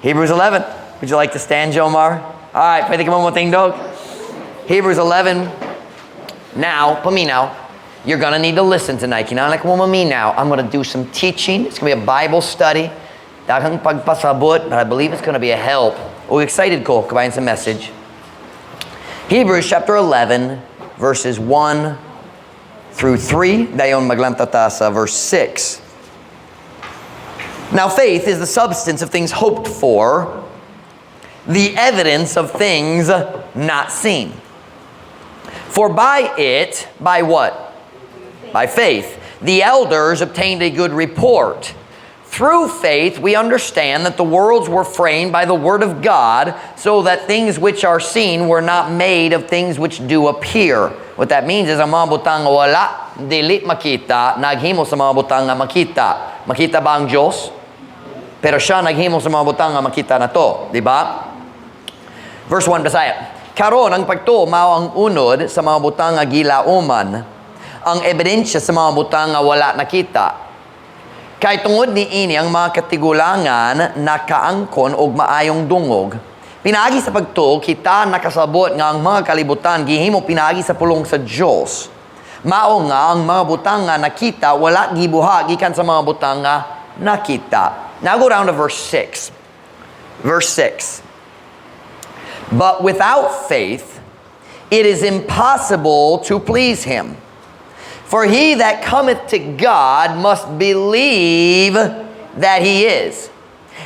Hebrews 11. Would you like to stand, Jomar? All right, pwede ka mo motindog. Hebrews 11. Now, paminaw, you're going to need to listen tonight. Kinahanglan mo maminaw. I'm going to do some teaching. It's going to be a Bible study. Daghang pagpasabot, but I believe it's going to be a help. Oh, excited ko kabahin sa message. Hebrews chapter 11, verses 1 through 3. Dayon maglanta ta sa verse 6. Now faith is the substance of things hoped for, the evidence of things not seen. For by it, by what? By faith, the elders obtained a good report. Through faith, we understand that the worlds were framed by the word of God, so that things which are seen were not made of things which do appear. What that means is, ang mga butang nga wala, dili makita, naghimo sa mga butang nga makita. Makita ba ang Diyos? Pero siya naghimo sa mga butang nga makita na to. Di ba? Verse 1, Bisaya. Karon ang pagtuo mao ang unod sa mga butang nga gilauman, ang ebidensya sa mga butang nga wala nakita. Kay tungod niini ang mga katigulangan nakaangkon og maayong dungog. Pinaagi sa pagtuo kita nakasabot nga ang mga kalibutan gihimo pinaagi sa pulong sa Dios. Mao nga ang mga butang nga nakita wala gibuha gikan sa mga butang nga nakita. Now go down to verse 6. Verse 6. But without faith, it is impossible to please him. For he that cometh to God must believe that he is,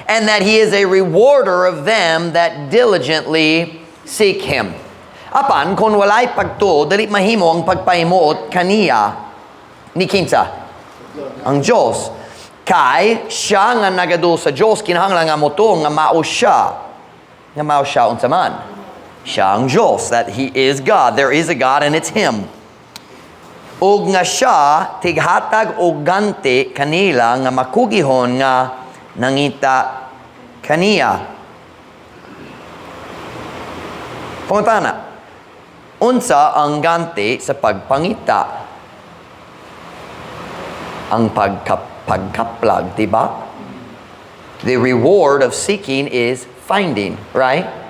and that he is a rewarder of them that diligently seek him. Apan, kung walay pagtuo, dili mahimo ang pagpahimuot kaniya ni kinsa? Ang Diyos. Kay siya nga nagaduol sa Diyos, kinahanglan nga motuo nga mao siya. Nga mao siya unsa man. Siya ang Diyos, that he is God. There is a God and it's him. Ug nga siya tighatag og ganti kanila nga makugihon nga nangita kaniya. Pangutana, unsa ang ganti sa pagpangita? Ang pagkaplag, di ba? The reward of seeking is finding, right?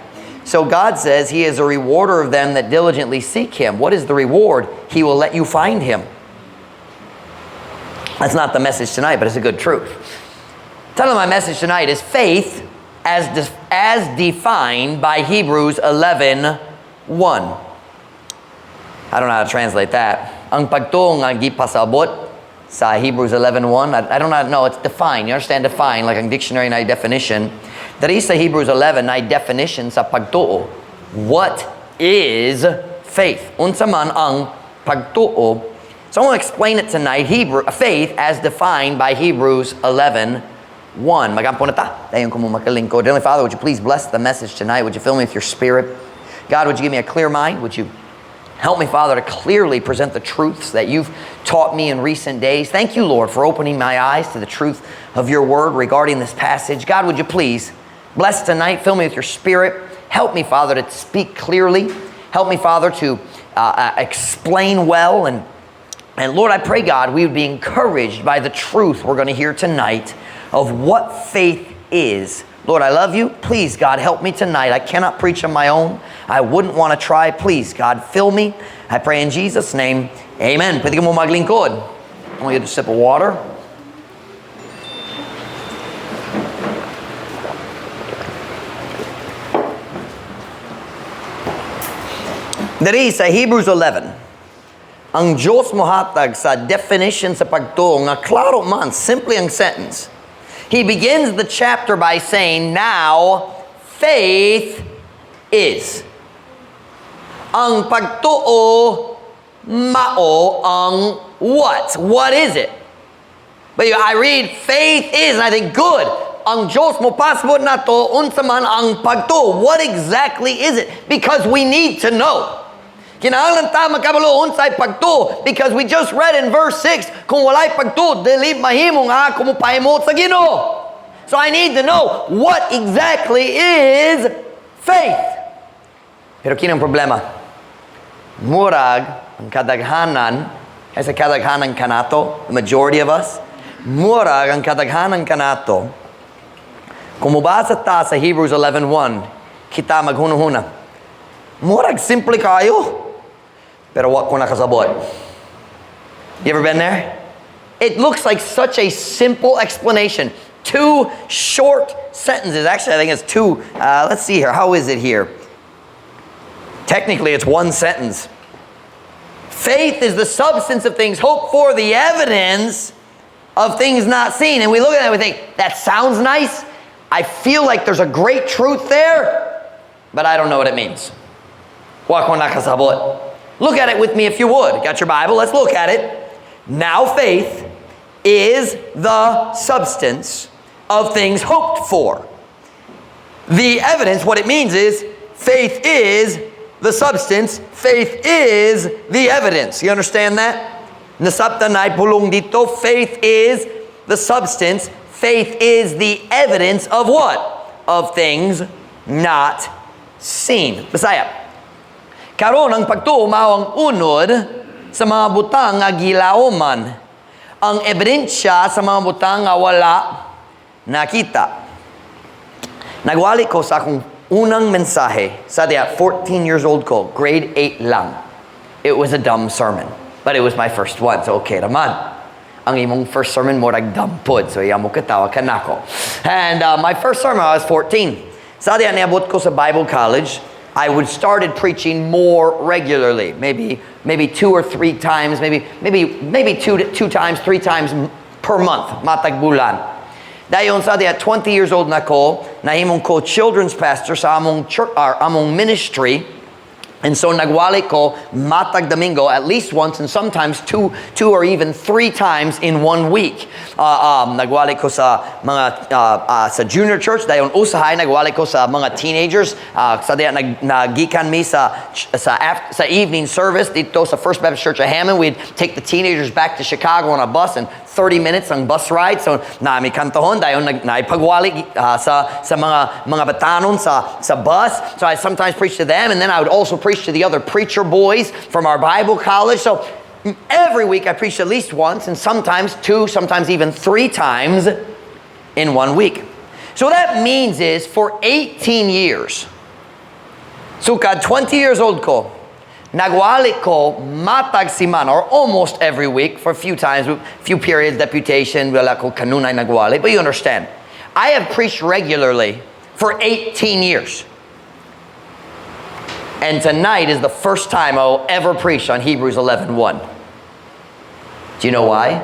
So God says he is a rewarder of them that diligently seek him. What is the reward? He will let you find him. That's not the message tonight, but it's a good truth. Title of my message tonight is Faith as Defined by Hebrews 11:1. I don't know how to translate that. Ang pagtuo nga gipasabot sa Hebrews 11:1. I don't know. It's defined. You understand define, like ang dictionary na definition. Diri sa Hebrews 11 na definition sa pagtuo. What is faith? Unsa man ang pagtuo. So I want to explain it tonight. Faith as defined by Hebrews 11:1. Magampo na ta. Dayon ko mo makalingkod. Heavenly Father, would you please bless the message tonight? Would you fill me with your Spirit? God, would you give me a clear mind? Would you help me, Father, to clearly present the truths that you've taught me in recent days? Thank you, Lord, for opening my eyes to the truth of your word regarding this passage. God, would you please bless tonight? Fill me with your Spirit. Help me, Father, to speak clearly. Help me, Father, to explain well. And Lord, I pray, God, we would be encouraged by the truth we're going to hear tonight of what faith is. Lord, I love you. Please, God, help me tonight. I cannot preach on my own. I wouldn't want to try. Please, God, fill me. I pray in Jesus' name. Amen. Pwede ka mo maglingkod. I want you to sip of water. Diri sa Hebrews 11, ang Diyos mohatag sa definition sa pagtuo nga klaro man, simply ang sentence. He begins the chapter by saying, now, faith is. Ang pagtuo mao ang what? What is it? But I read, faith is, and I think, good. Ang Diyos mo pasabot nato, unsa man ang pagtuo. What exactly is it? Because we need to know. Kinahanglan ta makabalo unsay pagtuo, because we just read in verse 6, kung walay pagtuo, dili mahimo nga ako mopahimuot sa Ginoo. So I need to know what exactly is faith. Pero kini ang problema. Murag ang kadaghanan, kasi kadaghanan kanato, the majority of us, murag ang kadaghanan kanato, Kung mubasa ta sa Hebrews 11:1, kita maghunahuna. Murag simple kaayo. Pero wa ko nakasabot. You ever been there? It looks like such a simple explanation. Two short sentences. Actually, I think it's two. Let's see here. How is it here? Technically, it's one sentence. Faith is the substance of things hoped for, the evidence of things not seen. And we look at that and we think, "That sounds nice. I feel like there's a great truth there, but I don't know what it means. Wa ko nakasabot." Look at it with me if you would. Got your Bible? Let's look at it. Now faith is the substance of things hoped for. The evidence, what it means is faith is the substance, faith is the evidence. You understand that? Nasabtan naay pulong didto, faith is the substance, faith is the evidence of what? Of things not seen. Bisaya. Karon ang pagtuo mao ang unod sa mga butang nga gilaoman. Ang ebidensya sa mga butang nga wala nakita. Nagwali ko sa akong unang mensahe sa diya, 14 years old ko, grade 8 lang. It was a dumb sermon, but it was my first one, so okay naman. Ang imong first sermon murag dumb pod, so iya mo katawa kanako. And my first sermon, I was 14. Sa diya niabot ko sa Bible college, I would started preaching more regularly, maybe two or three times, maybe two times, three times per month, matag bulan. Dayon sa diya 20 years old na ko, nahimong ko children's pastor sa among church, or among ministry. And so nagwali ko matag Domingo at least once and sometimes two or even three times in one week. Nagwali ko sa mga sa junior church, dayon usahay nagwali ko sa mga teenagers. Sa diya naggikan mi sa evening service didto sa First Baptist Church of Hammond. We'd take the teenagers back to Chicago on a bus and 30 minutes ang bus ride. So naa mi kantahon dayon naipagwali sa mga batanon sa bus. So I sometimes preach to them, and then I would also preach to the other preacher boys from our Bible college. So every week I preached at least once, and sometimes two, sometimes even three times in one week. So what that means is for 18 years, sukad 20 years old ko, nagwali ko matag simana or almost every week for a few times, few periods, deputation, wala ko kanunay nagwali, but you understand. I have preached regularly for 18 years. And tonight is the first time I will ever preach on Hebrews 11:1. Do you know why?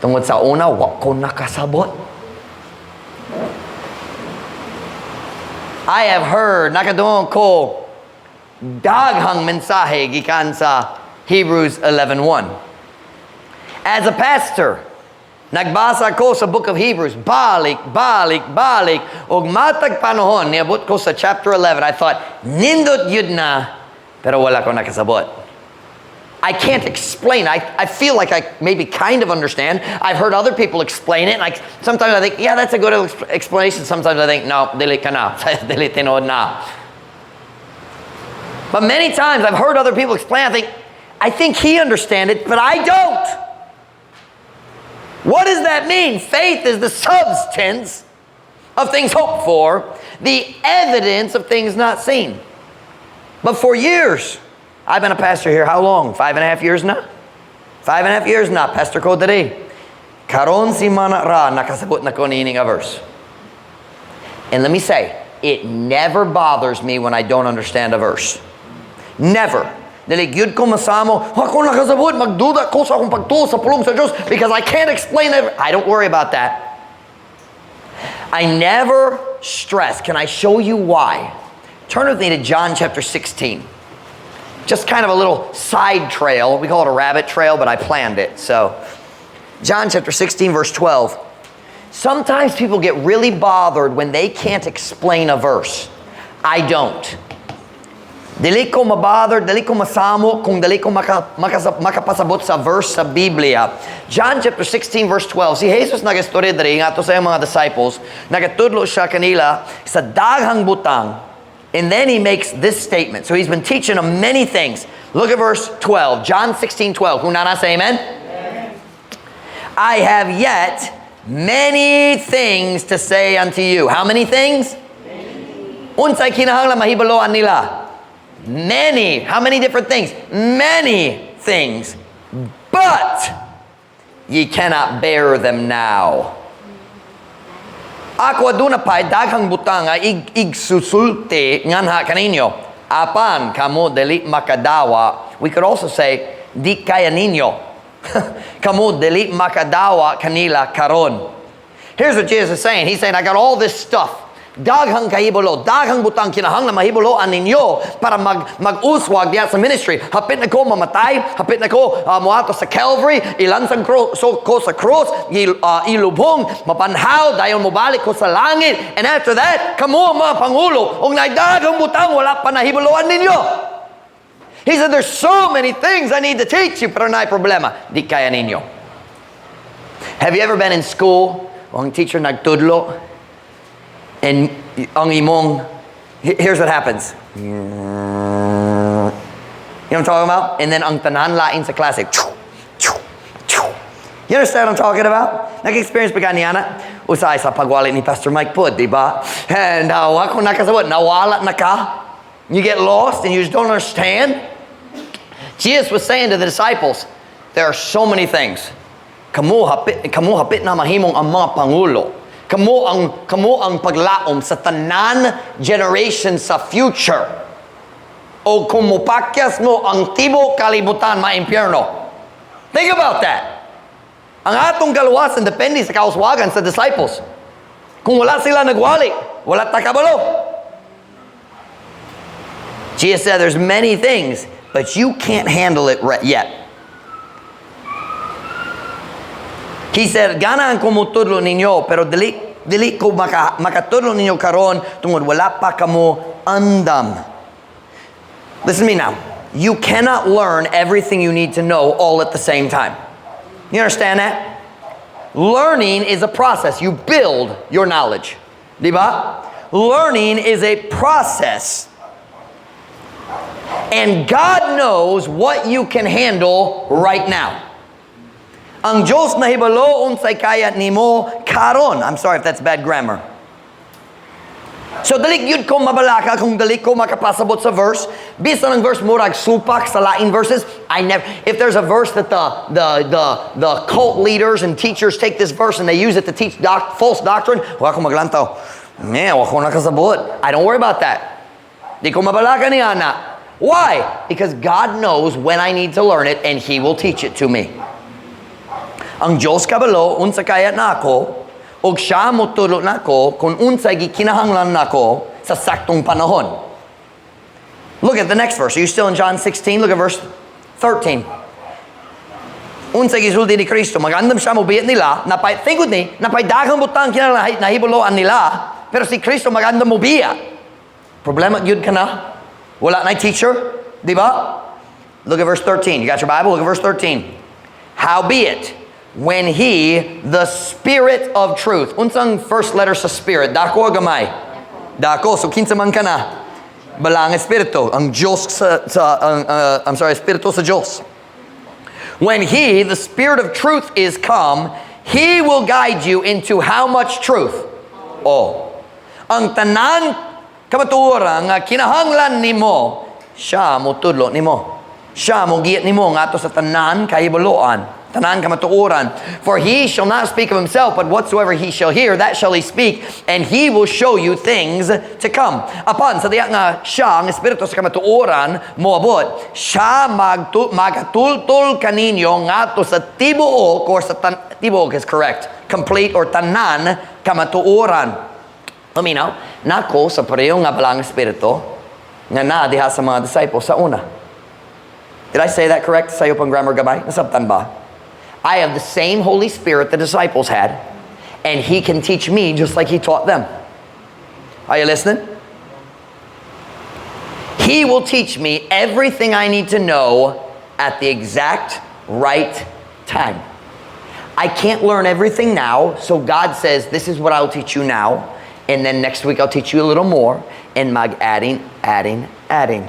Tungod sa una, wa ko nakasabot. I have heard, nakadungog ko, daghang mensahe gikan sa Hebrews 11:1. As a pastor, nagbasa ko sa book of Hebrews, balik, balik, balik, ug matag panahon, niabot ko sa chapter 11, I thought, "Nindot gyud na," pero wala ko nakasabot. I can't explain. I feel like I maybe kind of understand. I've heard other people explain it. And sometimes I think, "Yeah, that's a good explanation." Sometimes I think, "No, dili ka na. Dili tinuod na." But many times I've heard other people explain. I think he understand it, but I don't. What does that mean? Faith is the substance of things hoped for, the evidence of things not seen. But for years, I've been a pastor here how long? 5.5 years now? 5.5 years now, pastor ko diri. Karon simana ra nakasabot na ko niini nga verse. And let me say, it never bothers me when I don't understand a verse. Never. Dili gyud ko masamo, "Wa ko nakasabot, magduda ko sa akong pagtuo sa pulong sa Diyos because I can't explain it." I don't worry about that. I never stress. Can I show you why? Turn with me to John chapter 16. Just kind of a little side trail. We call it a rabbit trail, but I planned it. So, John chapter 16, verse 12. Sometimes people get really bothered when they can't explain a verse. I don't. Dili ko mabother, dili ko masamo kung dili ko makapasabot sa verse sa Biblia. John chapter 16 verse 12. Si Jesus nagastorya diri ngadto sa iyang mga disciples, nagatudlo siya kanila sa daghang butang. And then he makes this statement. So he's been teaching them many things. Look at verse 12. John 16:12. Kung naa na, say amen. Amen. "I have yet Many things to say unto you. How many things? Unsay kinahanglan mahibaloan nila? Many. How many different things? Many things. But ye cannot bear them now. Ako aduna pa'y daghang butang nga igsusulti nganha kaninyo. Apan kamo dili makadawa. We could also say, di kaya ninyo. Kamo dili makadawa kanila karon. Here's what Jesus is saying. He's saying, "I got all this stuff. Daghang kahibalo, daghang butang kinahanglan mahibaluan ninyo para mag-uswag diya sa ministry. Hapit na ko mamatay, hapit na ko moadto sa Calvary, ilansang so, ko sa cross, ilubong, mapanhaw, dayon mobalik ko sa langit. And after that, kamo ang mga pangulo, ug naay daghang butang wala pa nahibaluan ninyo." He said, "There's so many things I need to teach you, pero naay problema. Di kaya ninyo." Have you ever been in school, ang teacher nagtudlo, and ang imong, here's what happens. You know what I'm talking about? And then ang tanan lain sa klase. You understand what I'm talking about? Nag-experience ba ka niana? Usahay sa pagwali ni Pastor Mike pud, di ba? And wa ko nakasabot, nawala na ka. You get lost and you just don't understand. Jesus was saying to the disciples, "There are so many things. Kamo hapit na mahimong ang mga pangulo. Kamo ang paglaom sa tanan generation sa future. O kung mopakyas mo, ang tibuok kalibutan maimpyerno." Think about that. Ang atong kaluwasan depende sa kauswagan sa disciples. Kung wala sila nagwali, wala ta kabalo. Jesus said, "There's many things, but you can't handle it yet." He said, "Ganahan ko mutudlo ninyo, pero dili ko makatudlo ninyo karon tungod wala pa kamo andam." Listen to me now. You cannot learn everything you need to know all at the same time. You understand that? Learning is a process. You build your knowledge. Di ba? Learning is a process. And God knows what you can handle right now. Ang Diyos nahibalo unsay kaya nimo karon. I'm sorry if that's bad grammar. So dali gyud ko mabalaka kung dali ko makapasabot sa verse. Bisan ang verse murag supak sa lain verses, I never if there's a verse that the cult leaders and teachers take this verse and they use it to teach false doctrine, wa ko maglantaw. Man, wa ko nakasabot. I don't worry about that. Di ko mabalaka ni ana. Why? Because God knows when I need to learn it and He will teach it to me. Ang Diyos kabalo unsa kaya nako ug siya motudlo nako kung unsay gikinahanglan nako sa saktong panahon. Look at the next verse. Are you still in John 16? Look at verse 13. Unsa gisulti ni Kristo, magandam siya mobiya nila, napay, think with me, napay daghang butang kinahanglan nahibaluan nila, pero si Kristo magandam mobiya. Problema gyud ka na? Wala na teacher? Di ba? Look at verse 13. You got your Bible? Look at verse 13. Howbeit, when He, the Spirit of truth. Unsang first letter sa Spirit? Dako o gamay? Dako. So kinsa man ka na? Balaang Espiritu. Ang Diyos sa ang, I'm sorry, Espiritu sa Diyos. When He, the Spirit of truth, is come, He will guide you into how much truth? All. Ang tanan kamatuoran nga kinahanglan nimo, siya motudlo nimo. Siya mo giya nimo ngadto sa tanan kahibaloan. Tanan kamatuoran. For He shall not speak of Himself, but whatsoever He shall hear, that shall He speak, and He will show you things to come. Apan, sa diya nga siya, ang Espiritu sa kamatuoran, moabot, siya magatultol kaninyo ngadto sa tibuok, or sa tibuok is correct, complete or tanan kamatuoran. Paminaw, nako sa pareho nga Balaang Espiritu, nga naa diha sa mga disciples sa una. Did I say that correct? Sayo pang grammar gamay? Nasabtan ba? I have the same Holy Spirit the disciples had, and He can teach me just like He taught them. Are you listening? He will teach me everything I need to know at the exact right time. I can't learn everything now, so God says, "This is what I'll teach you now, and then next week I'll teach you a little more," and mag adding, adding, adding.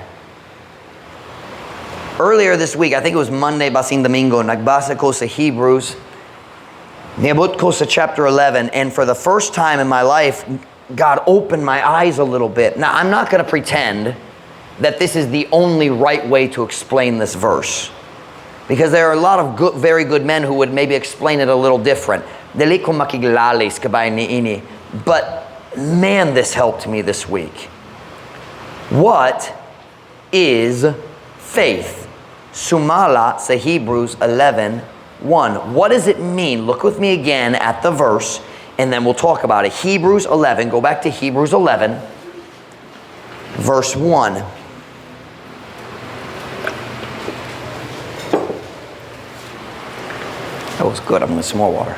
Earlier this week, I think it was Monday, basing Domingo, nagbasa ko sa Hebrews. Niabot ko sa chapter 11, and for the first time in my life, God opened my eyes a little bit. Now, I'm not going to pretend that this is the only right way to explain this verse, because there are a lot of good, very good men who would maybe explain it a little different. Dili ko makiglalis kabay niini. But man, this helped me this week. What is faith? Sumala sa Hebrews 11:1. What does it mean? Look with me again at the verse, and then we'll talk about it. Hebrews 11, go back to Hebrews 11, verse 1. That was good. I'm going to some more water.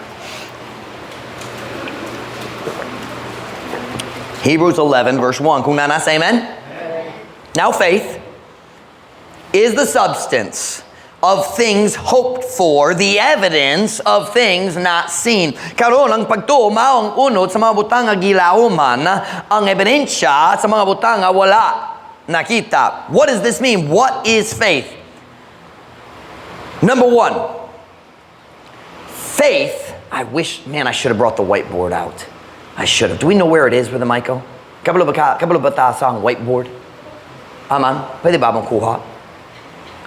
Hebrews 11, verse 1. Kung naa na, say amen. Amen. Now faith is the substance of things hoped for, the evidence of things not seen. Karon ang pagtuo mao ang unod sa mga butang nga gilauman, ang ebidensya sa mga butang nga wala nakita. What does this mean? What is faith? Number one, faith, I wish, man, I should have brought the whiteboard out. I should have. Do we know where it is, Brother Michael? Kabalo ba ka, kabalo ba ta sa ang whiteboard? Aman, pwede ba makuha?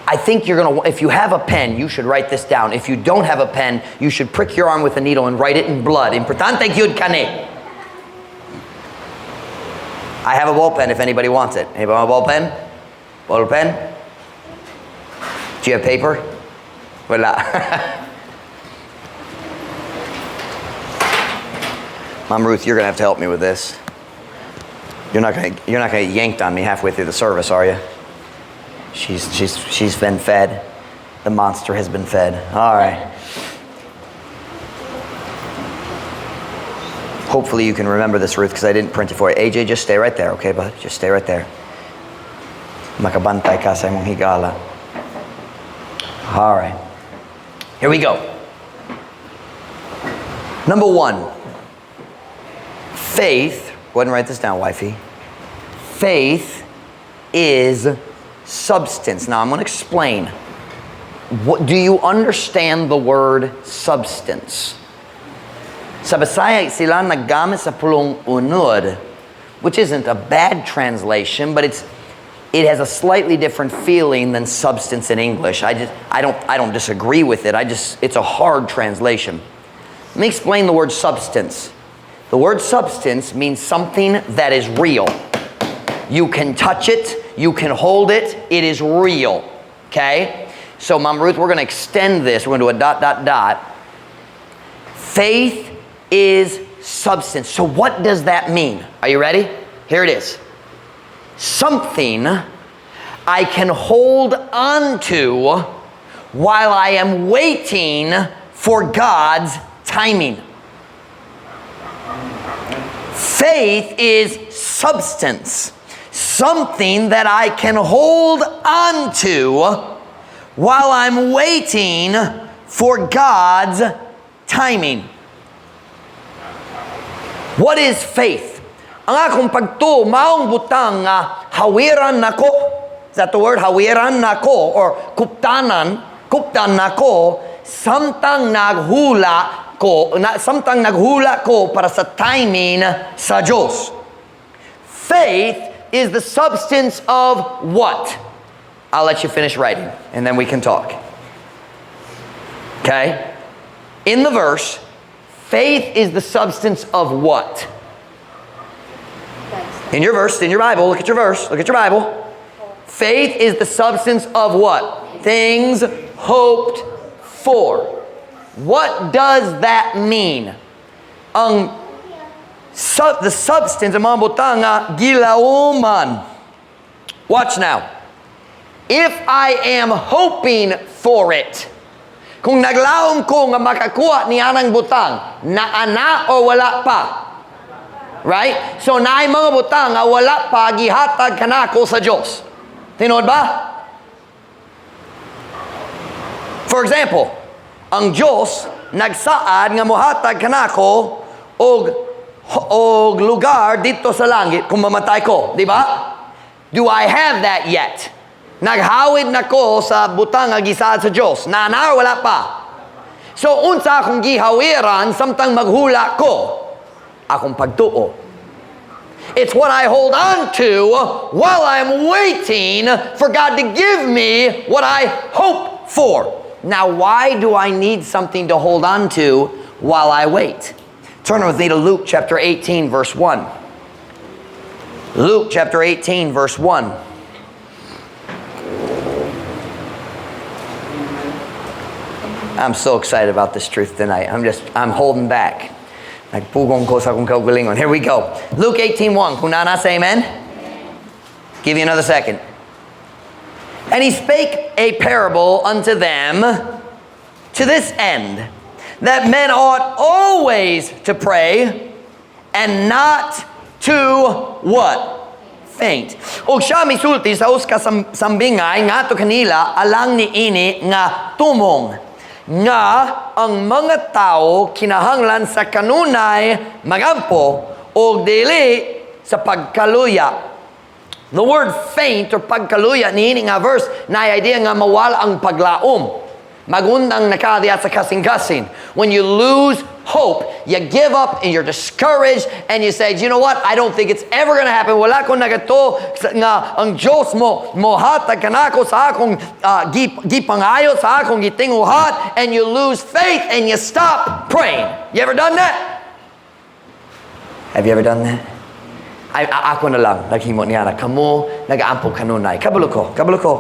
I think you're going to, if you have a pen, you should write this down. If you don't have a pen, you should prick your arm with a needle and write it in blood. Importante gyud kani. I have a ball pen if anybody wants it. Anybody want a ball pen? Ball pen? Do you have paper? Wala. Mom Ruth, you're going to have to help me with this. You're not going to get yanked on me halfway through the service, are you? She's been fed. The monster has been fed. All right. Hopefully you can remember this, Ruth, because I didn't print it for you. AJ, just stay right there, okay, bud? Just stay right there. Makabantay ka sa imong higala. All right. Here we go. Number one, faith, go ahead and write this down, wifey. Faith is substance. Now I'm going to explain. Do you understand the word "substance"? Sa Bisaya, sila naggamit sa pulong "unod," which isn't a bad translation, but it has a slightly different feeling than "substance" in English. I don't disagree with it. It's a hard translation. Let me explain the word "substance." The word "substance" means something that is real. You can touch it, you can hold it, it is real. Okay? So, Mom Ruth, we're going to extend this. We're going to do a dot, dot, dot. Faith is substance. So, what does that mean? Are you ready? Here it is. Something I can hold on to while I am waiting for God's timing. Faith is substance. Something that I can hold on to while I'm waiting for God's timing. What is faith? Ang akong pagtuo, maong butang nga hawiran nako. Is that the word? Hawiran nako or kuptanan, kuptan nako samtang naghula ko, na, samtang naghula ko para sa timing sa Diyos. Faith is the substance of what? I'll let you finish writing and then we can talk. Okay? In the verse, faith is the substance of what? In your verse, in your Bible, look at your verse, look at your Bible. Faith is the substance of what? Things hoped for. What does that mean? Ang the substance ang mga butang nga gilauman. Watch now. If I am hoping for it, kung naglaom ko nga makakuha ni anang butang, naa na o wala pa? Right? So naay mga butang nga wala pa gihatag kanako sa Dios. Tinuod ba? For example, ang Dios nagsaad nga mohatag kanako og lugar didto sa langit kung mamatay ko, di ba? Do I have that yet? Naghawid na ko sa butang nga gisaad sa Dios. Naa na or wala pa? So So unsa akong gihawiran samtang maghula ko? Akong pagtuo. It's what I hold on to while I'm waiting for God to give me what I hope for. Now, why do I need something to hold on to while I wait? Turn with me to Luke chapter 18, verse 1. Luke chapter 18, verse 1. I'm so excited about this truth tonight. I'm holding back. Nagpugong ko sa akong kaugalingon. Here we go. Luke 18:1. Kung naa na, say amen. Give you another second. And he spake a parable unto them to this end, that men ought always to pray and not to what? Faint. Og siya misulti sa usa ka sambingay ngadto kanila alang niini nga tumong nga ang mga tao kinahanglan sa kanunay magampo og dili sa pagkaluya. The word "faint" or "pagkaluya" niini nga verse na idea nga mawala ang paglaom. Magundang na ka diha sa kasing-kasing. When you lose hope, you give up and you're discouraged and you say, "You know what? I don't think it's ever gonna happen. Wala ko nagatuo nga ang Diyos mo mohatag kanako sa akong gipangayo, sa akong gitinguhat," and you lose faith and you stop praying. You ever done that? Have you ever done that? Ay, ako na lang naghimo niya na kamo nagaampo kanunay. Kabalo ko, kabalo ko.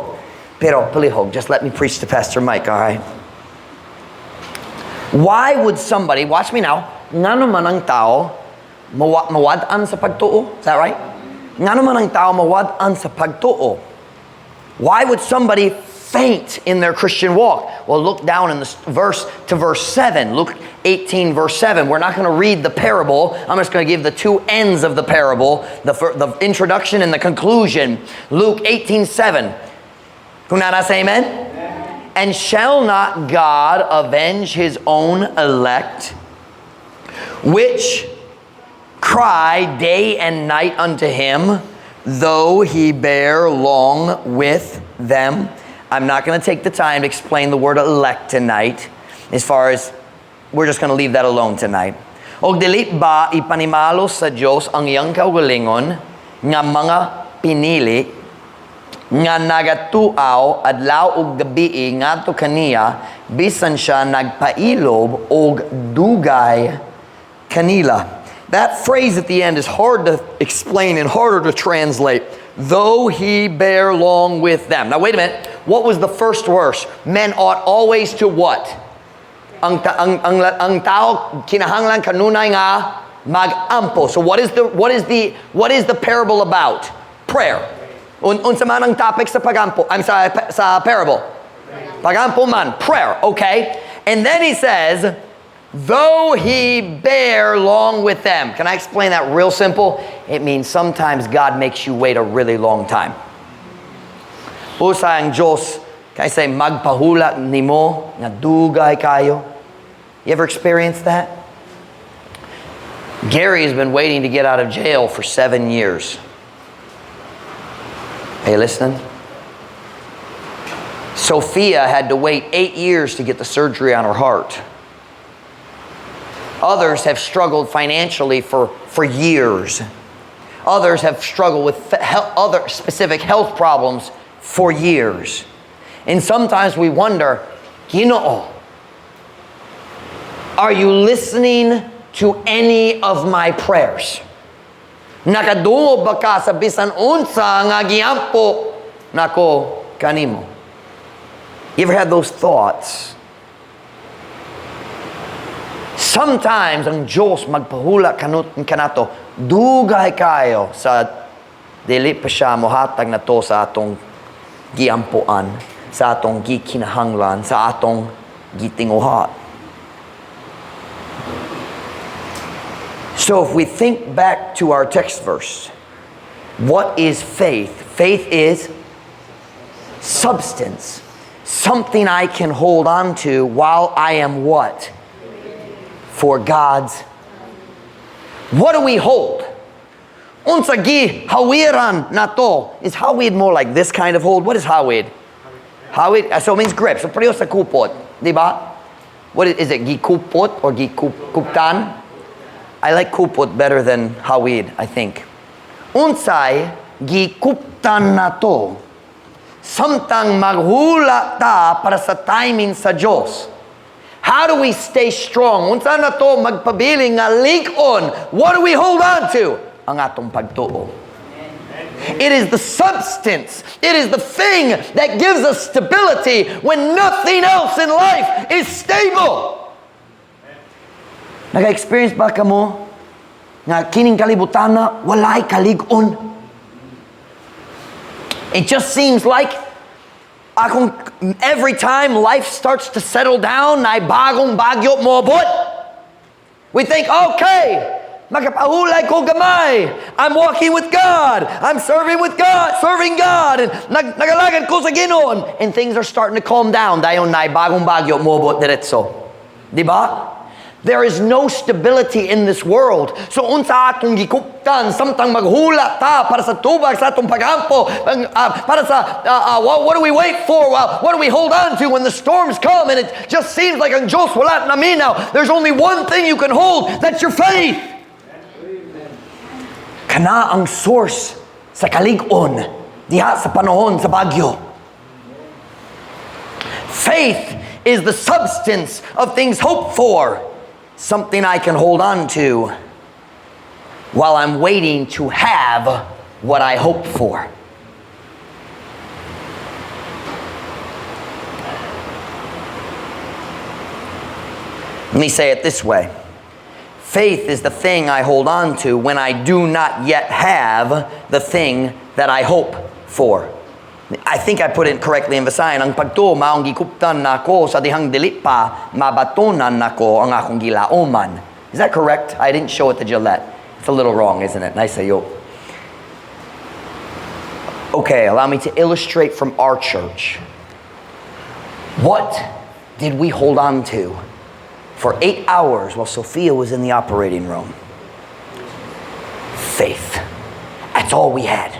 Pero palihog, just let me preach to Pastor Mike, all right? Why would somebody, watch me now, ngano man ang tao mawad-an sa pagtuo? Is that right? Ngano man ang tao mawad-an sa pagtuo? Why would somebody faint in their Christian walk? Well, look down in the verse to verse 7. Luke 18, verse 7. We're not going to read the parable. I'm just going to give the two ends of the parable, the introduction and the conclusion. Luke 18, 7. Kung naa na, say amen. And shall not God avenge his own elect, which cry day and night unto him, though he bear long with them? I'm not going to take the time to explain the word "elect" tonight, as far as we're just going to leave that alone tonight. Og dili ba ipanimalos sa Dios ang iyang kaugalingon nga mga pinili nga nagatuaw adlaw ug gabii ngadto kaniya bisan siya nagpailob og dugay kanila? That phrase at the end is hard to explain and harder to translate. "Though he bear long with them." Now wait a minute. What was the first verse? Men ought always to what? Ang tao kinahanglan kanunay nga magampo. So what is the parable about? Prayer. Unsa man ang topic sa pagampo? I'm sorry, sa parable. Pagampo man, prayer, okay? And then he says, "Though he bear long with them." Can I explain that real simple? It means sometimes God makes you wait a really long time. Usa ang Diyos, can I say, magpahula nimo nga dugay kayo. You ever experienced that? Gary has been waiting to get out of jail for 7 years. Are you listening? Sophia had to wait 8 years to get the surgery on her heart. Others have struggled financially for years. Others have struggled with other specific health problems for years. And sometimes we wonder, "Ginoo, are you listening to any of my prayers? Nakadungog ba ka sa bisan unsa nga giampo nako kanimo?" You ever had those thoughts? Sometimes ang Diyos magpahula kanut kanato dugay kayo sa dili pa siya mohatag nato sa atong giampoan, sa atong gikinahanglan, sa atong gitinguhat. So if we think back to our text verse, what is faith? Faith is substance. Something I can hold on to while I am what? For God's. What do we hold? Unsa gihawiran nato? Is hawid more like this kind of hold? What is hawid? Hawid, so it means grip. So pareho sa kupot. Di ba? What is it, gikupot or gikuptan? I like kupot better than hawid, I think. Unsay gikuptan nato samtang maghula ta para sa timing sa Diyos? How do we stay strong? Unsa nato magpabiling nga lig-on? What do we hold on to? Ang atong pagtuo. It is the substance. It is the thing that gives us stability when nothing else in life is stable. Naka-experience ba kamo nga kining kalibutana walay kalig-on? It just seems like akong every time life starts to settle down, naay bagong bagyo moabot. We think, "Okay, makapahulay ko gamay. I'm walking with God. I'm serving with God, serving God. And nagalagad ko sa Ginoo." And things are starting to calm down. Dayon naay bagong bagyo moabot diretso. Di ba? There is no stability in this world. So unsa atong gikuptan samtang maghula ta para sa tubag sa atong pagampo, para sa what do we wait for? Well, what do we hold on to when the storms come and it just seems like ang Diyos wala naminaw? There's only one thing you can hold, that's your faith. Kana ang source sa kalig-on diha sa panahon sa bagyo. Faith is the substance of things hoped for, something I can hold on to while I'm waiting to have what I hope for. Let me say it this way. Faith is the thing I hold on to when I do not yet have the thing that I hope for. I think I put it correctly in Visayan. Ang pagtuo maong gikuptan nako sa dihang dili pa mabatonan nako ang akong gilauman. Is that correct? I didn't show it to Gillette. It's a little wrong, isn't it? Nice yo. Okay, allow me to illustrate from our church. What did we hold on to for 8 hours while Sophia was in the operating room? Faith. That's all we had.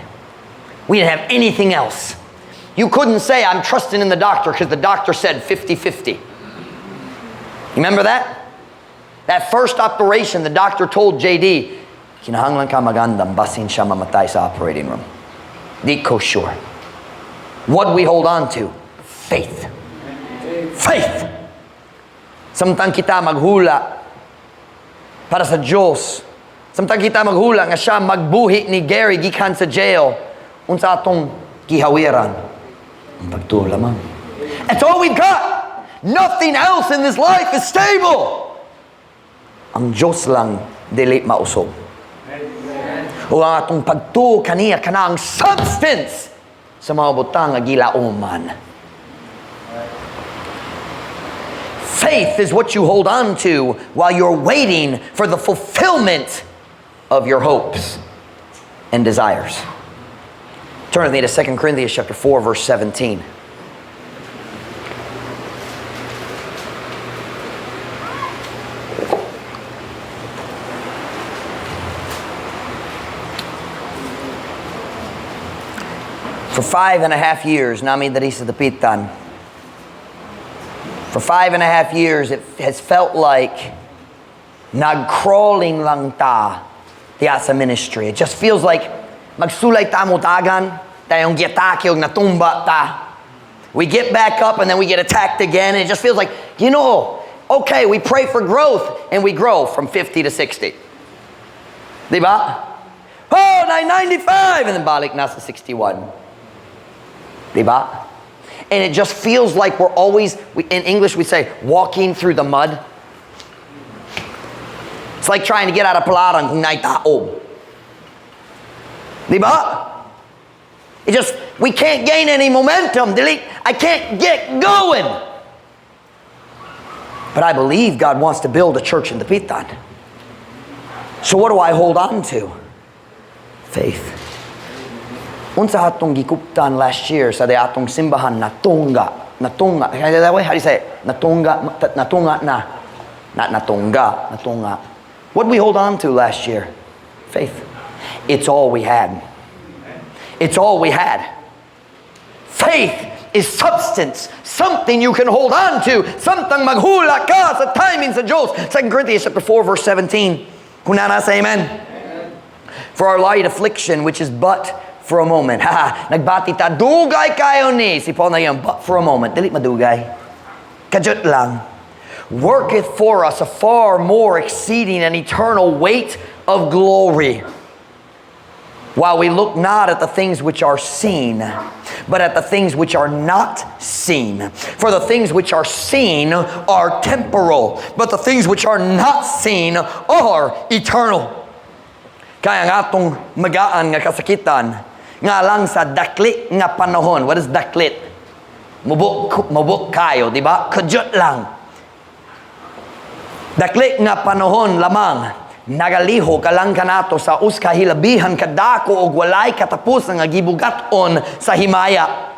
We didn't have anything else. You couldn't say, "I'm trusting in the doctor," because the doctor said 50-50. Remember that? That first operation, the doctor told JD, "Kinahanglan ka magandam, basin siya mamatay sa operating room. Di ko sure." What we hold on to? Faith. Faith. Samtang kita maghula para sa Diyos, samtang kita maghula nga siya magbuhi ni Gary gikan sa jail, unsa atong gihawiran? Ang pagtuo lamang. That's all we've got. Nothing else in this life is stable. Ang Diyos lang dili mausob. O ang atong pagtuo kaniya kana ang substance sa mga butang nga gilauman. Faith is what you hold on to while you're waiting for the fulfillment of your hopes and desires. Turn with me to 2 Corinthians chapter 4, verse 17. For 5.5 years, naa mi diri sa Dapitan. For 5.5 years, it has felt like nag-crawling lang ta diya sa ministry. It just feels like magsulay ta modagan, dayon giatake og natumba ta. We get back up and then we get attacked again, and it just feels like, okay, we pray for growth and we grow from 50 to 60. Di ba? Oh, 995, and then balik na sa 61. Di ba? And it just feels like we're always, in English we say, walking through the mud. It's like trying to get out of Palaran kung naay taob. Di ba? It just, we can't gain any momentum. Dili, I can't get going. But I believe God wants to build a church in Dapitan. So what do I hold on to? Faith. Unsa atong gikuptan last year sa di atong simbahan natungga? Natungga. Can I say that way? How do you say it? Natungga, natunga na. Not natungga, natunga. What did we hold on to last year? Faith. It's all we had. It's all we had. Faith is substance, something you can hold on to, something maghula ka sa timing sa Diyos. 2 Corinthians chapter 4 verse 17. Kung naa na, say amen. For our light affliction, which is but for a moment. Ha, nagbati ta, dugay kaayo ni. Si Paul na yan, but for a moment. Dili madugay. Kadyot lang. Worketh for us a far more exceeding and eternal weight of glory. While we look not at the things which are seen, but at the things which are not seen. For the things which are seen are temporal, but the things which are not seen are eternal. Kay ang atong magaan nga kasakitan, nga lang sa dakli nga panahon. What is daklit? Mubok, mubok kaayo, di ba? Kadyot lang. Dakli nga panahon lamang, nagalihok alang kanato sa usa ka hilabihan kadako og walay katapusan nga gibugat-on sa himaya.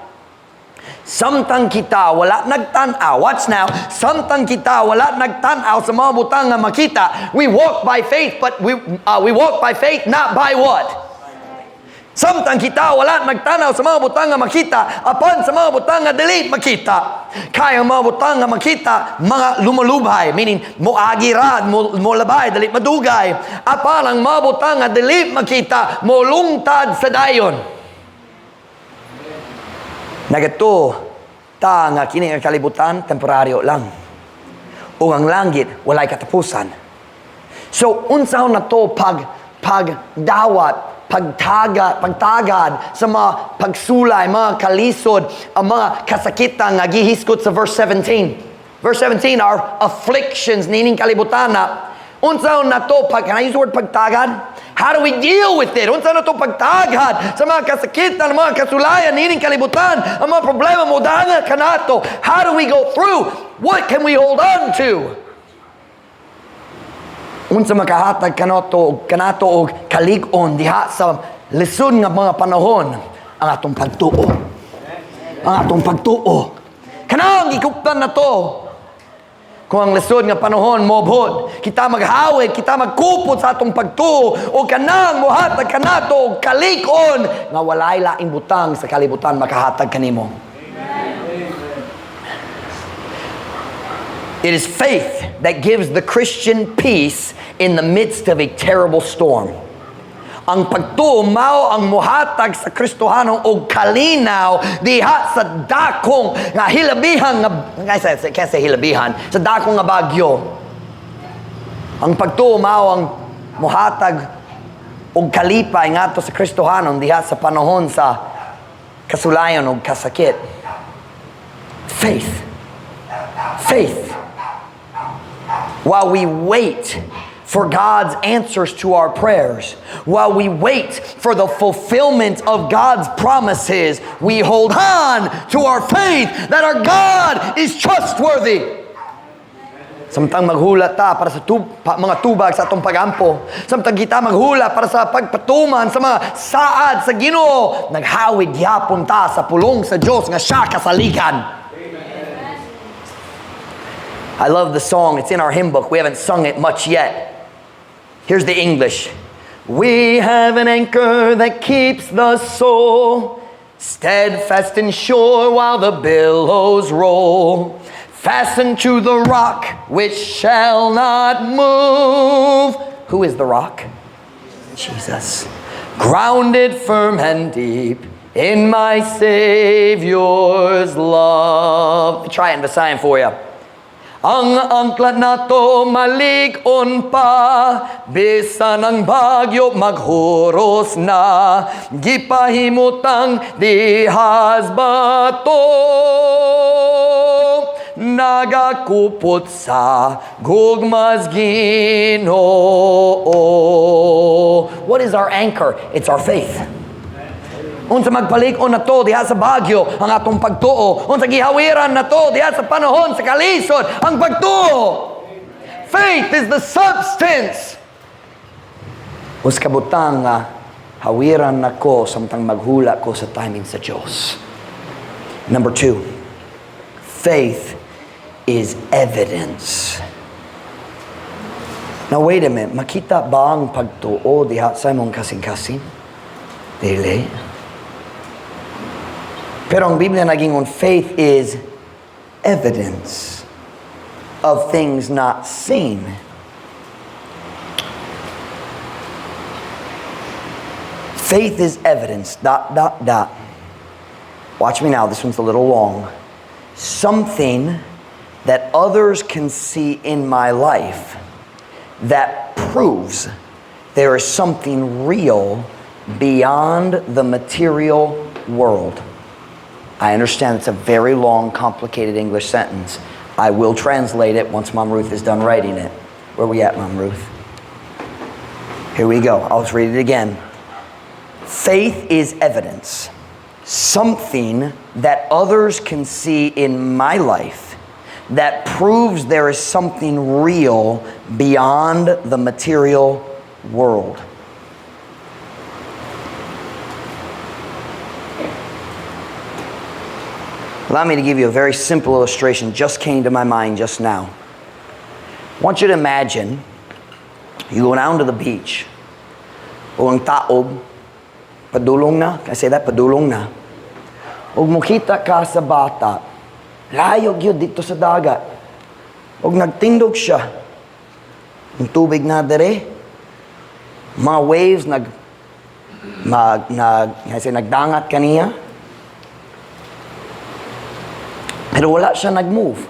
Samtang kita wala nagtan-aw, watch now, samtang kita wala nagtan-aw sa mga butang nga makita, we walk by faith, but we walk by faith, not by what? Samtang kita wala nagtanaw sa mga butang nga makita, apan sa mga butang nga dili makita. Kay ang mga butang nga makita, mga lumalubhay, meaning moagi ra, mo, molabay, dili madugay. Apan ang mga butang nga dili makita, molungtad sa dayon. Nagatuo ta nga kini nga kalibutan temporaryo lang. Ug ang langit walay katapusan. So unsaon nato pag pagdawat, pagtaga, pagtagad sa mga pagsulay, mga kalisod, ang mga kasakitan nga gihisgot sa verse 17. Verse 17 are afflictions nining kalibutan na. Unsaon nato pag, can I use the word pagtagad? How do we deal with it? Unsa nato pagtagad sa mga kasakitan, mga kasulayan nining kalibutan, ang mga problema mo danga kanato. How do we go through? What can we hold on to? Unsa makahatag kanato kanato og kalig-on diha sa lisod nga mga panahon? Ang atong pagtuo. Ang atong pagtuo. Kanang gikuptan nato. Kung ang lisod nga panahon moabot, kita maghawid, kita magkupot sa atong pagtuo o kanang mohatag kanato og kalig-on nga walay laing butang sa kalibutan makahatag kanimo. It is faith that gives the Christian peace in the midst of a terrible storm. Ang pagtuo mao ang muhatag sa Kristohanon og kalinaw diha sa dakong nga hilabihan nga, I can't say hilabihan, sa dakong nga bagyo. Ang pagtuo mao ang muhatag og kalipay ngadto sa Kristohanon diha sa panahon sa kasulayon og kasakit. Faith. Faith. While we wait for God's answers to our prayers, while we wait for the fulfillment of God's promises, we hold on to our faith that our God is trustworthy. Samtang maghula ta para sa mga tubag sa atong pagampo. Samtang kita maghula para sa pagpatuman sa mga saad sa Ginoo, naghawid gyapon ta sa pulong sa Dios nga siya kasaligan. I love the song. It's in our hymn book. We haven't sung it much yet. Here's the English. We have an anchor that keeps the soul steadfast and sure while the billows roll. Fastened to the rock which shall not move. Who is the rock? Jesus. Grounded firm and deep in my Savior's love. Try it in Visayan for you. Ang angkla nato malig-on pa, bisan ang bagyo maghuros na, gipahimutang dihas bato. Nagakupot sa gugmas Ginoo. What is our anchor? It's our faith. Unsa magpalig-on nato diha sa bagyo, ang atong pagtuo. Unsa gihawiran nato diha sa panahon sa kalisod, ang pagtuo. Faith is the substance. Usa ka butang nga hawiran nako samtang maghula ko sa timing sa Diyos. Number two, faith is evidence. Now wait a minute, makita ba ang pagtuo diha sa imong kasing-kasing? Dili. Pero ang Biblia nag-ingon, faith is evidence of things not seen. Faith is evidence, dot, dot, dot. Watch me now, this one's a little long. Something that others can see in my life that proves there is something real beyond the material world. I understand it's a very long, complicated English sentence. I will translate it once Mom Ruth is done writing it. Where we at, Mom Ruth? Here we go. I'll just read it again. Faith is evidence. Something that others can see in my life that proves there is something real beyond the material world. Allow me to give you a very simple illustration, just came to my mind just now. I want you to imagine you go down to the beach, o ang taob, padulong na, can I say that? Padulong na. Ug mokita ka sa bata, layo gyud didto sa dagat. Ug nagtindog siya. Ang tubig na dere, mga waves nag mag nag kasi nagdangat kaniya. Pero wala siya nag-move.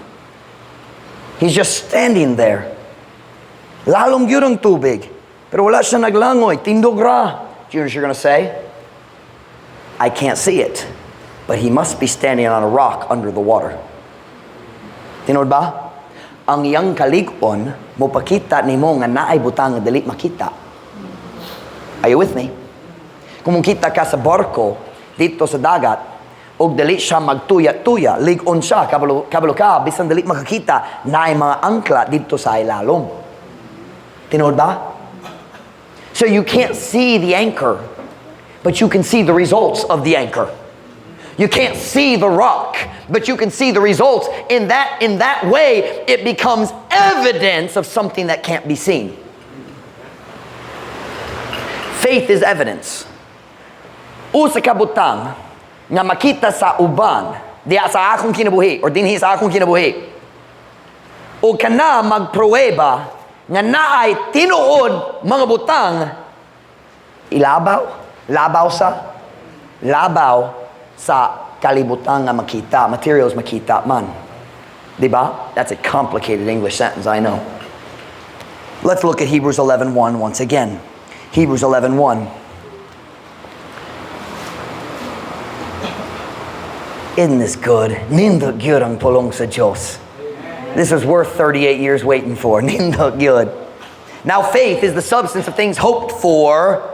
He's just standing there. Lalom gyud ang tubig. Pero wala siya naglangoy. Tindog ra. Do you know what you're gonna say? I can't see it. But he must be standing on a rock under the water. Tinuod ba? Ang iyang kalig-on, mopakita nimo nga naay butang nga dili makita. Are you with me? Kung mokita ka sa barko didto sa dagat, og dili siya magtuya-tuya, lig-on siya, kabalo, kabalo ka, bisan dili makakita, naay mga angkla didto sa ilalom. Tinuod ba? So you can't see the anchor, but you can see the results of the anchor. You can't see the rock, but you can see the results. In that way, it becomes evidence of something that can't be seen. Faith is evidence. Usa ka butang nga makita sa uban diha sa akong kinabuhi or dinhi sa akong kinabuhi o kana magpruweba nga naay tinuod mga butang ilabaw, labaw sa kalibutan nga makita, materials makita man. Di ba? That's a complicated English sentence, I know. Let's look at Hebrews 11:1 once again. Hebrews 11:1. Isn't this good? Nindot gyud ang pulong sa Diyos. This was worth 38 years waiting for. Nindot gyud. Now faith is the substance of things hoped for.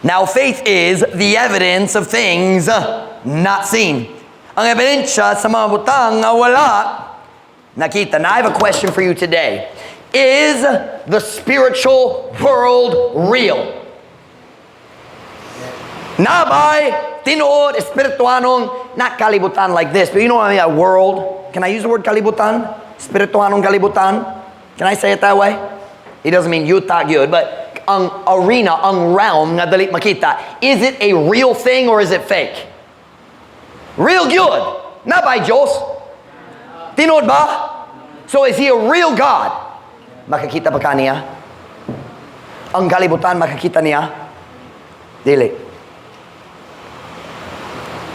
Now faith is the evidence of things not seen. Ang ebidensya sa mga butang nga wala nakita. Now I have a question for you today. Is the spiritual world real? Naa bay tinuod espirituanong, not kalibutan like this, but you know what I mean, a world. Can I use the word kalibutan? Espirituanong kalibutan? Can I say it that way? It doesn't mean yuta gyud, but ang arena, ang realm nga dali makita. Is it a real thing or is it fake? Real gyud. Naa bay Diyos. Tinuod ba? So is he a real God? Makakita ba ka niya? Ang kalibutan makakita niya? Dili.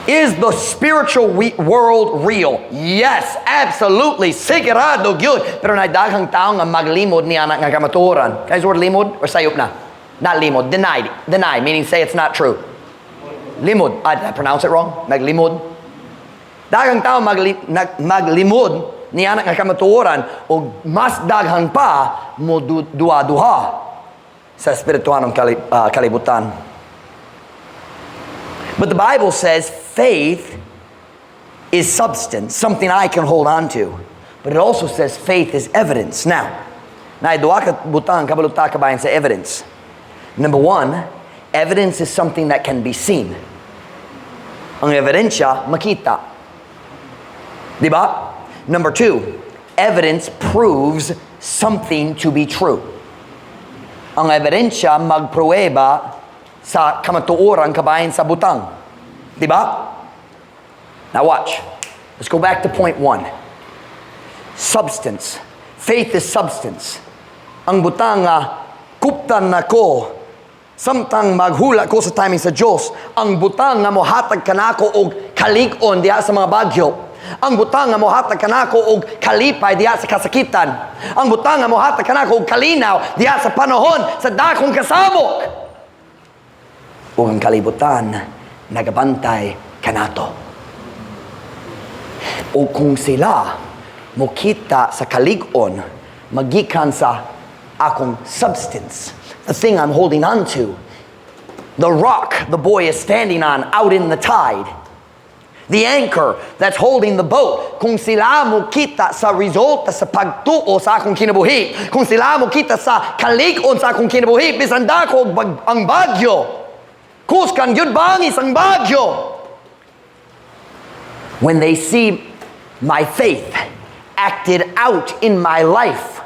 Is the spiritual world real? Yes, absolutely. Sigurado gyud. Pero naay daghang tao nga maglimod niana nga kamatuoran. Guys, word limod or sayop na? Not limod, denied. Deny, meaning say it's not true. Limod. Ah, did I pronounce it wrong? Naglimod. Daghang tao maglimod niana nga kamatuoran o mas daghan pa mo duha-duha sa espirituanong kalibutan. But the Bible says faith is substance, something I can hold on to. But it also says faith is evidence. Now, naay duha ka butang kabalo ta kabahin sa evidence. Number one, evidence is something that can be seen. Ang ebidensya, makita. Di ba? Number two, evidence proves something to be true. Ang ebidensya magpruweba sa kamatuoran kabahin sa butang. Di ba? Now watch. Let's go back to point one. Substance. Faith is substance. Ang butang nga kuptan nako samtang maghula ko sa timing sa Dios, ang butang nga mohatag kanako og kalig-on diha sa mga bagyo, ang butang nga mohatag kanako og kalipay diha sa kasakitan, ang butang nga mohatag kanako og kalinaw diha sa panahon sa dakong kasamok, ug ang kalibutan nagabantay kanato. O kung sila mokita sa kalig-on magikan sa akong substance, the thing I'm holding on to, the rock the boy is standing on out in the tide, the anchor that's holding the boat. Kung sila mokita sa resulta sa pagtuo sa akong kinabuhi, kung sila mokita sa kalig-on sa akong kinabuhi, bisan dako ang bagyo, kusgan gyud bangis ang bagyo. When they see my faith acted out in my life,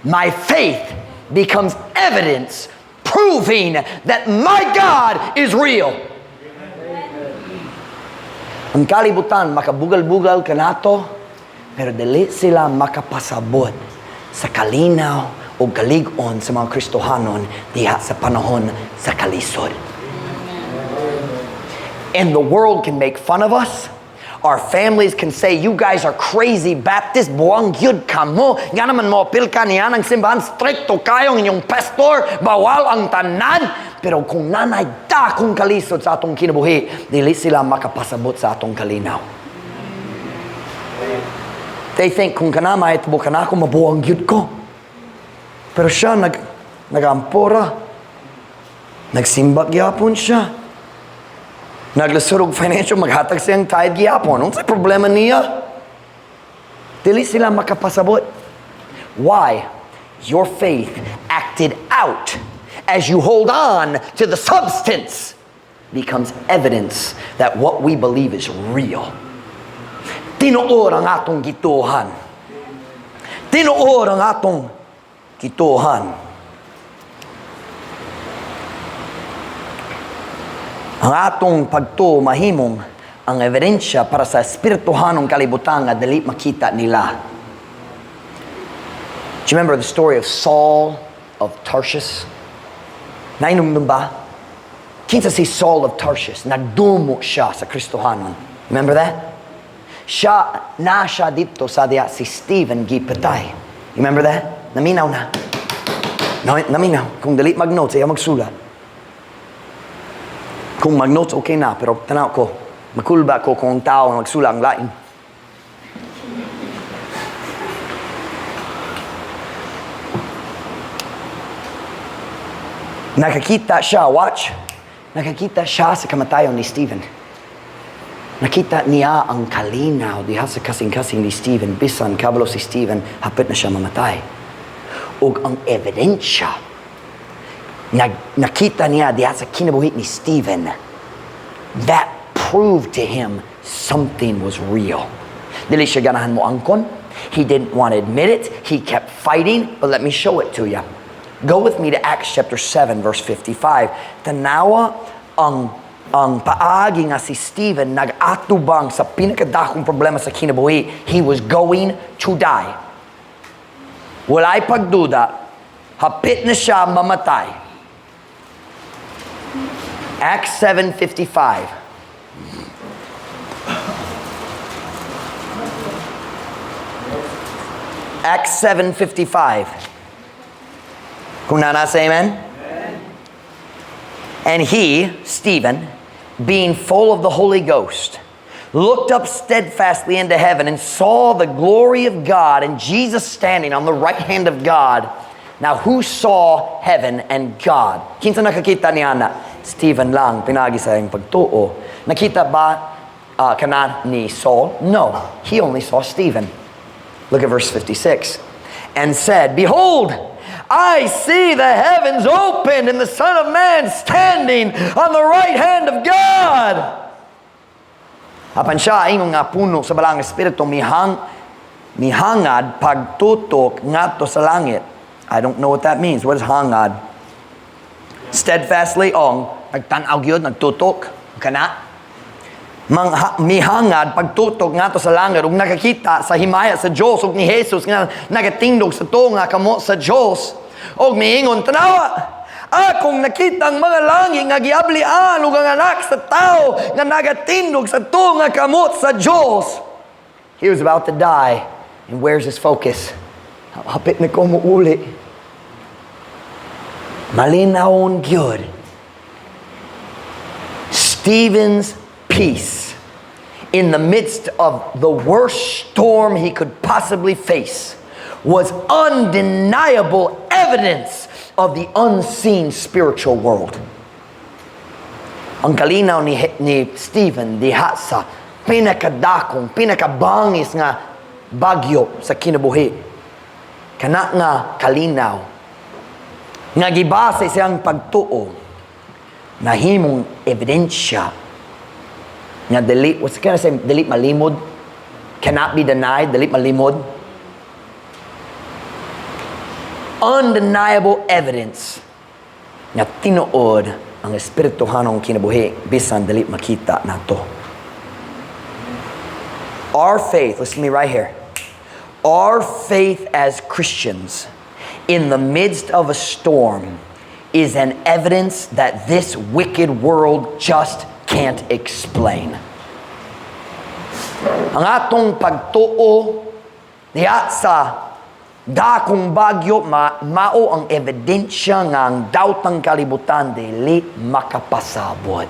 my faith becomes evidence proving that my God is real. Ang kalibutan, makabugal-bugal kanato, pero dili sila makapasabot sa kalinaw o kalig-on sa mga Kristohanon diha sa panahon sa kalisod. And the world can make fun of us. Our families can say, "You guys are crazy Baptist, buang gyud kamo. Nga naman moapil ka niya ng simbahan, strikto kayong inyong pastor, bawal ang tanan." Pero kung nanay dakong kalisod sa atong kinabuhi, dili sila makapasabot sa atong kalinaw. They think, kung kana mahitabo kanako, mabuang gyud ko. Pero siya, nagampora. Nagsimba gyapon siya. Naglisod og financial, maghatag siyang tithe gyapon. Unsay problema niya? Dili sila makapasabot. Why? Your faith acted out as you hold on to the substance becomes evidence that what we believe is real. Tinuod ang atong gituohan. Tinuod ang atong gituohan. Ang atong pagtuo mahimong ang ebidensya para sa espirituhanong kalibutan nga dili makita nila. Do you remember the story of Saul of Tarsus? Nainumdum ba? Kinsa si Saul of Tarsus? Nagdumo siya sa Kristohanon. Remember that? Siya, na siya dito sa diya si Stephen gipatay. You remember that? Naminaw na. No, naminaw. Kung dili mag-notes, ayaw magsulat. Kung mag-notes, okay na. Pero tanaw ko, makulba ko kung ang tao ang magsulat ang lain. Nakakita siya, watch. Nakakita siya sa kamatayon ni Stephen. Nakita niya ang kalinaw diha sa kasing-kasing ni Stephen. Bisan kabalo si Stephen, hapit na siya mamatay. Ug ang ebidensya, nakita niya diha sa kinabuhi ni Stephen, that proved to him something was real. Dili siya ganahan mo angkon. He didn't want to admit it. He kept fighting, but let me show it to you. Go with me to Acts chapter 7, verse 55. Tanawa ang paagi nga si Stephen nag-atubang sa pinakadakong problema sa kinabuhi. He was going to die. Walay pagduda, hapit na siya mamatay. Acts 7:55. Acts 7:55. Kung nana, say amen. Amen. And he, Stephen, being full of the Holy Ghost, looked up steadfastly into heaven and saw the glory of God and Jesus standing on the right hand of God. Now, who saw heaven and God? Kinsa nakakita niya na? Stephen lang, pinagi sa iyang pagtuo. Nakita ba kana ni Saul? No, he only saw Stephen. Look at verse 56. And said, "Behold, I see the heavens opened and the Son of Man standing on the right hand of God." Apan siya, ingon nga puno sa Balaang Espiritu, mihangad pagtutok ngadto sa langit. I don't know what that means. What is hangad? Steadfastly, ong, nagtanaw gyud, nagtutok, kana. Mihangad pagtutok ngadto sa langit ug nakakita sa himaya sa Dios ug ni Jesus nga nagatindog sa tuo nga kamot sa Dios ug miingon, "Tanawa, akong nakita ang mga langit nga giablian ug ang Anak sa Tao nga nagatindog sa tuo nga kamot sa Dios." He was about to die, and where's his focus? Hapit na ko muuli. Malinawon gyud. Stephen's peace in the midst of the worst storm he could possibly face was undeniable evidence of the unseen spiritual world. Ang kalinaw ni Stephen diha sa pinakadakong, pinakabangis nga bagyo sa kinabuhi. Kana nga kalinaw nga gibase siyang pagtuo, nahimong ebidensya nga dili, what's, can I say, dili malimod, cannot be denied, dili malimod, undeniable evidence nga tinuod ang espirituhanong kinabuhi bisan dili makita nato. Our faith, listen to me right here, our faith as Christians in the midst of a storm is an evidence that this wicked world just can't explain. Ang atong pagtuo diha sa dakong bagyo mao ang ebidensya nga ang daotang kalibutan dili makapasabot.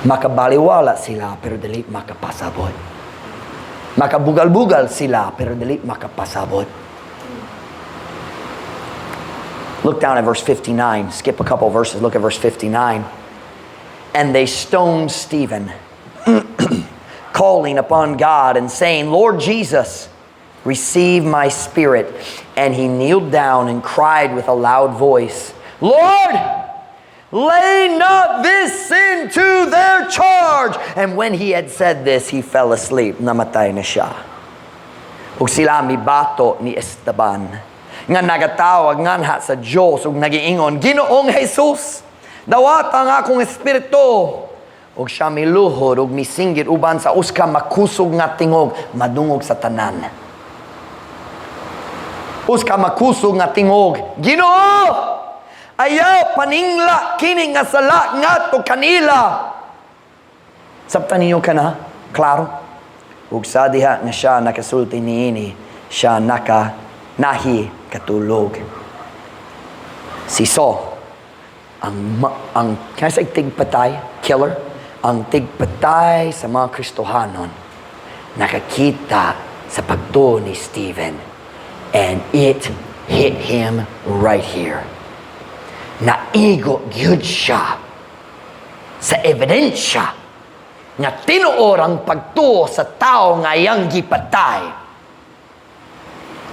Makabaliwala sila pero dili makapasabot. Makabugal-bugal sila pero dili makapasabot. Look down at verse 59. Skip a couple verses. Look at verse 59. "And they stoned Stephen, calling upon God and saying, 'Lord Jesus, receive my spirit.' And he kneeled down and cried with a loud voice, 'Lord, lay not this sin to their charge.' And when he had said this, he fell asleep." Namatay na siya. Ug sila mibato ni Esteban nga nagatawag nganha sa Dios ug nagiingon, "Ginoong Jesus, dawata ang akong espiritu." Ug siya miluhod ug misinggit uban sa usa ka makusog nga tingog, madungog sa tanan. Usa ka makusog nga tingog, "Ginoo, ayaw paningla kini nga sala ngadto kanila." Sabtan ninyo kana? Klaro? Ug sa diha nga siya nakasulti niini, siya naka nahi katulog. Si Saul, ang, can I say tigpatay, killer? Ang tigpatay sa mga Kristohanon, nakakita sa pagtuo ni Stephen. And it hit him right here. Naigo gyud siya sa ebidensya nga tinuod ang pagtuo sa tao nga iyang gipatay.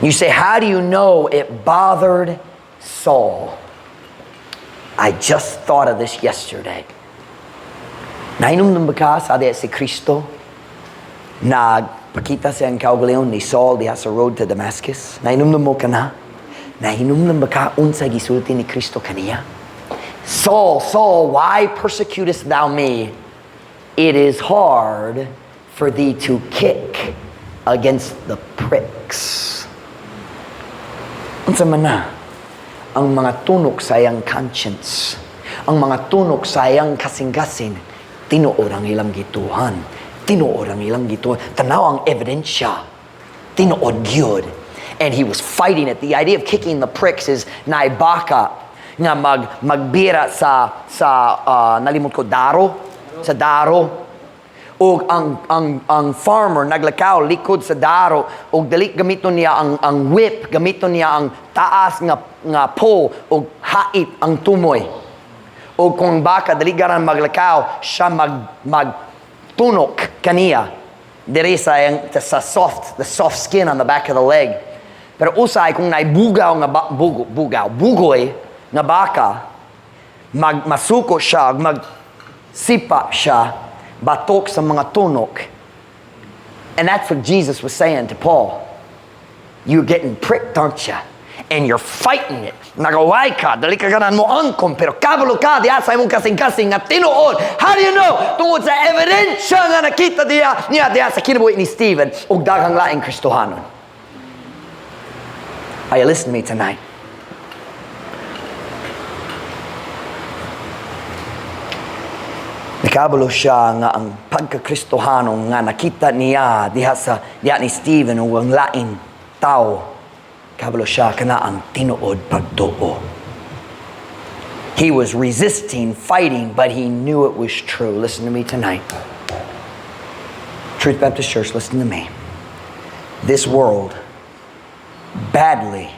You say, "How do you know it bothered Saul?" I just thought of this yesterday. Nahinumdum ba ka sa diha si Kristo nagpakita sa iyang kaugalingon ni Saul diha sa road to Damascus? Nahinumdum mo kana? Nahinumdum ba ka unsa gisulti ni Kristo kaniya? "Saul, Saul, why persecutest thou me? It is hard for thee to kick against the pricks." Unsa man na? Ang mga tunok sa iyang conscience, ang mga tunok sa iyang kasing-kasing, tinuod ang ilang gituohan. Tinuod ang ilang gituohan. Tanaw ang ebidensya. Tinuod gyud. And he was fighting it. The idea of kicking the pricks is naay baka nga magbira sa nalimot ko, daro, sa daro, ug ang farmer naglakaw likod sa daro ug dili gamiton niya ang whip, gamiton niya ang taas nga pole ug hait ang tumoy. Ug kung baka dili garan maglakaw, siya mag tunok kaniya diri sa soft the soft skin on the back of the leg. Pero usay kung naibugaw nga ba, bugo, bugaw bugoy nga baka, masuko siya, mag sipa siya batok sa mga tunok. And that's what Jesus was saying to Paul. "You're getting pricked, aren't you?" And you're fighting it. Nagaway ka, dali ka ganahan mo angkon, pero kabalo ka diha sa imong kasing-kasing nga tinuod. How do you know? Tungod sa ebidensya nga nakita diha niya diha sa kinabuhi ni Stephen ug daghang laing Kristohanon. Are you listening to me tonight? Nakabalo siya nga ang pagkakristohano nga nakita niya diha sa diha ni Stephen ug ang laing tao, kabalo siya kana ang tinuod pagtuo. He was resisting, fighting, but he knew it was true. Listen to me tonight. Truth Baptist Church, listen to me. This world badly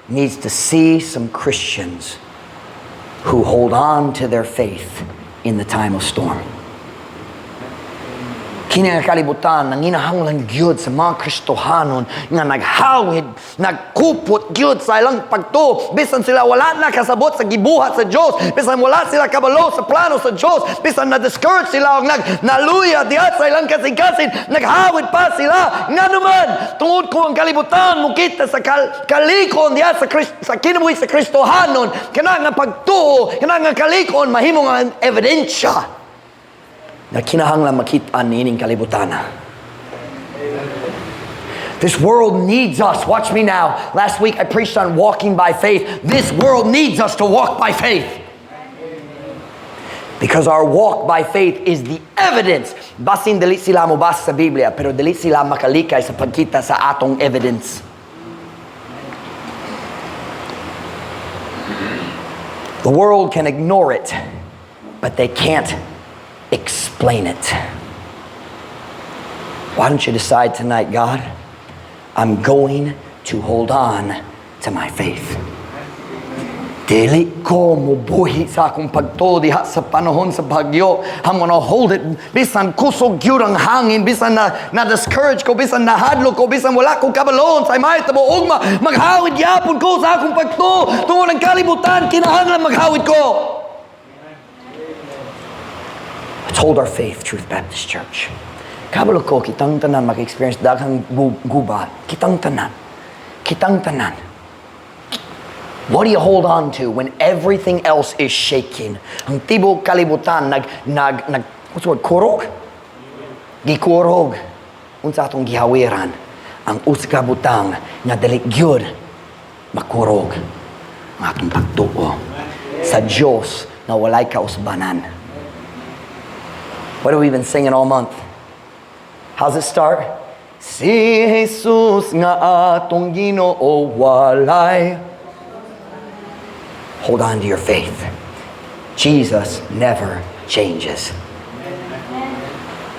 needs to see some Christians who hold on to their faith in the time of storm. Kini nga kalibutan nanginahanglan gyud sa mga Kristohanon nga naghawid, nagkupot gyud sa ilang pagtuo. Bisan sila wala na kasabot sa gibuhat sa Dios, bisan wala sila kabalo sa plano sa Dios, bisan na-discourage sila og nag naluya diha sa ilang kasing-kasing, naghawid pa sila. Ngano man, tungod ko ang kalibutan mokita sa kalikon diha sa kinabuhi sa Kristohanon, kana nga pagtuo, kana nga kalikon mahimo nga ebidensya na kinahanglan makita niining kalibutan. This world needs us. Watch me now. Last week I preached on walking by faith. This world needs us to walk by faith. Because our walk by faith is the evidence. Basin dili sila mobasa sa Biblia, pero dili sila makalikay sa pagkita sa atong evidence. The world can ignore it, but they can't explain it. Why don't you decide tonight, "God, I'm going to hold on to my faith. Dili ko mubuhi sa akong pagtuo diha sa panahon sa bagyo. I'm gonna hold it. Bisan kusog gyud ang hangin, bisan na na-discourage ko, bisan nahadlok ko, bisan wala ko kabalon sa mahitabo ugma, maghawid gyapon ko sa akong pagtuo. Tungod ang kalibutan, kinahanglan maghawid ko." Let's hold our faith, Truth Baptist Church. Kabalo ko, kitang tanan maka-experience daghang gubat. Kitang tanan. Kitang tanan. What do you hold on to when everything else is shaking? Ang tibok kalibutan nag nag nag what's the word, kurog? Gikurog. Unsa atong gihawiran? Ang usa ka butang nga dili gyud makurog. Ang atong pagtuo sa Dios nga walay kausbanan. What have we been singing all month? How's it start? Si Jesus nga atong Ginoo walay. Hold on to your faith. Jesus never changes.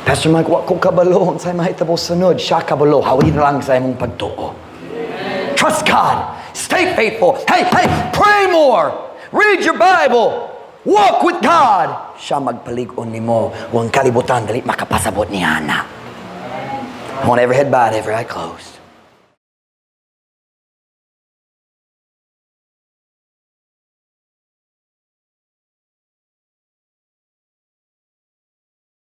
"Pastor Mike, wa ko kabalo unsay mahitabo sunod." Siya kabalo. Hawid lang sa imong pagtuo. Trust God. Stay faithful. Hey, hey, pray more. Read your Bible. Walk with God. Siya magpalig-on nimo. Ang kalibutan dali makapasabot niana. I want every head bowed, every eye closed.